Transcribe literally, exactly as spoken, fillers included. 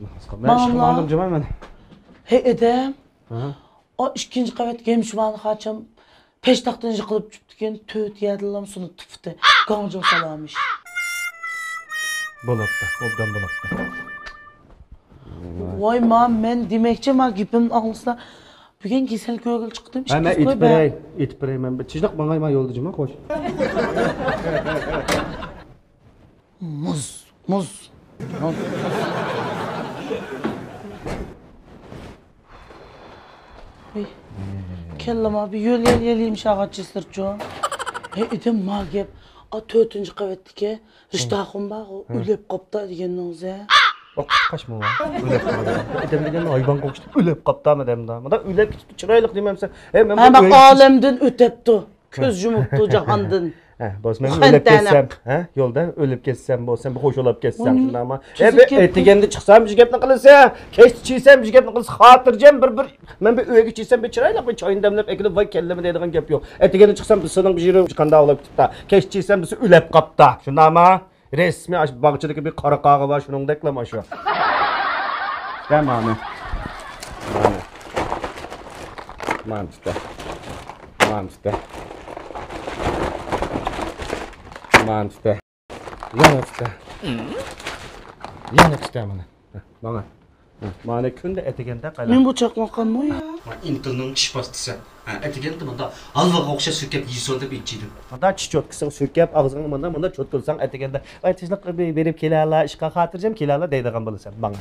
مەن ئىشقا ماڭدىم جۇما مەن. ھەي ئادەم. ھە؟ ئا ئىككىنچى قەۋەتكە ھەمشىمانى قاچام پەشتاقتىن يىقىلىپ چۈشۈپتىكەن، تۆت يەردىنلا سۇنۇپ تۇپتى. گاڭجىڭ سالامىش. بولۇپتۇ، ئوبدان بولۇپتۇ. ۋاي ما، مەن دېمەكچى، ما گېپىمنى ئاڭلىسىلا. بۈگۈن كېسەل كۆرگىلى چىقتىم. ھە، مەن ئېيتىپ بېرەي، ئېيتىپ بېرەي مەن. بىر تىنچلىق ماڭاي، ما يولدا جۇما، خوش. مۇز، مۇز. ھەي، كەللىما بىر يۆل يەل يەل يېمىش ئاغاچ يېسىرچۇ. ھەي، ئىدىم ما گەپ. ئا تۆتىنچى قەۋەتتىكى رىشتاخۇن بارغۇ، ئۆلۈپ قاپتا دېگەننىڭىزە. ئوقۇتقاچمۇ بار؟ ئۆلۈپ قاپتا. ئادەم دېگەن ھايۋانغا ئوخشىتىپ ئۆلۈپ قاپتامۇ دەمدا. مۇنداق ئۆلۈپ كېتىپتۇ، چىرايلىق دېمەمسەن. ھەي، مەن ھە، بۇ بۇ ئۆيگە ئالەمدىن ئۆتەپتۇ. كۆز يۇمۇپتۇ جاھاندىن. ھە، بولسا مەن ئۆلۈپ كەتسەم، ھە، يولدا ئۆلۈپ كەتسەم، بولسا سەن بىر خوش بولاپ كەتسەڭ، شۇنداقمۇ؟ ھە، بىر ئەتىگەندە چىقسام بىر گەپنى قىلىسەن، كەچتە چىقسام بىر گەپنى قىلىسەن، خاتىرجەم بىر، بىر، مەن بىر ئۆيگە چىقسام بىر چىرايلىق بىر چاينى دەملەپ ئەكېلىپ، ۋاي كەللىمە دەيدىغان گەپ يوق. ئەتىگەندە چىقسام بىر سېنىڭ بىر يېرىڭ قانداق بولاپ كېتىپتۇ. كەچتە چىقسام بىرسى ئۆلۈپ قاپتا. شۇنداقمۇ؟ رەسمىي ئاشۇ باغچىدىكى بىر قارا قاغا بار، شۇنىڭدەكلا ئاشۇ. دە مانا. مانا. مانا تۇتە. مانا تۇتە. مانا تۇتە. يەنە تۇتە. يەنە تۇتە مانا. مانا. مانا كۈندە ئەتىگەندە قايلا. مەن بۇ چاقماققانمۇ يا؟ ئىنتىلنىڭ چىش پاستىسى. ھە، ئەتىگەندە مۇنداق ھالۋىغا ئوخشاش سۈركەپ يېسۇن دەپ ئىچىدۇ. مۇنداق چىش چوتكىسىغا سۈركەپ، ئاغزىڭنى مۇنداق، مۇنداق چوتكىلىساڭ، ئەتىگەندە، ۋاي، تىنچلىق بېرىپ كېلەلا، ئىشقا خاتىرجەم كېلەلا دەيدىغان بولىسەن ماڭا.